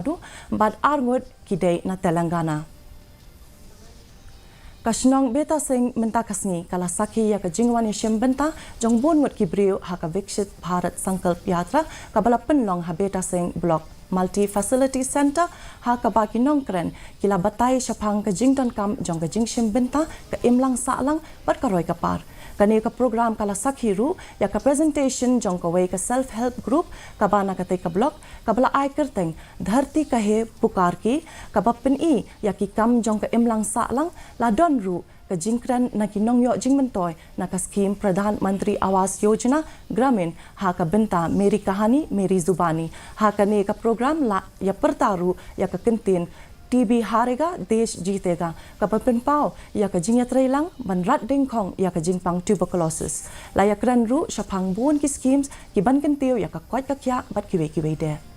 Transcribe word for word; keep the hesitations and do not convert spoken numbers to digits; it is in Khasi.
Nadu bad arngut ki dei na Telangana. Ka shnong Betasing mynta ka sngi ka la sakhi ïa ka jingwan ïashim bynta jong bun ngut ki briew ha ka Viksit Bharat Sankalp Yatra kaba la pynlong ha Betasing Block Multi Facility Centre, ha kaba ki nongkren ki la batai shaphang ka jingdonkam jong ka jingshim bynta, ka imlang sahlang bad ka roi ka par. Kane ka program ka la sakhi ruh ïa ka presentation jong kawei ka self help group kaba na katei ka block kaba la ai kyrteng Dharti Ka Hai Pukar Ki, kaba pyni ïa ki kam jong ka imlang sahlang. La don ruh ka jingkren na ki nongïoh jingmyntoi na ka skhim Pradhan Mantri Awas Yojana Gramin ha ka bynta Meri Kahani Meri Zubani. Ha kane ka program la ïa pyrta ruh ïa ka kyntien T B harega, desh jeetega, kaba pynpaw ïa ka jingïatreilang ban rat dyngkhong ïa ka jingpang tuberculosis. La ïakren ruh shaphang bun ki schemes ki ban kyntiew ïa ka koit ka khiah bad kiwei kiwei de.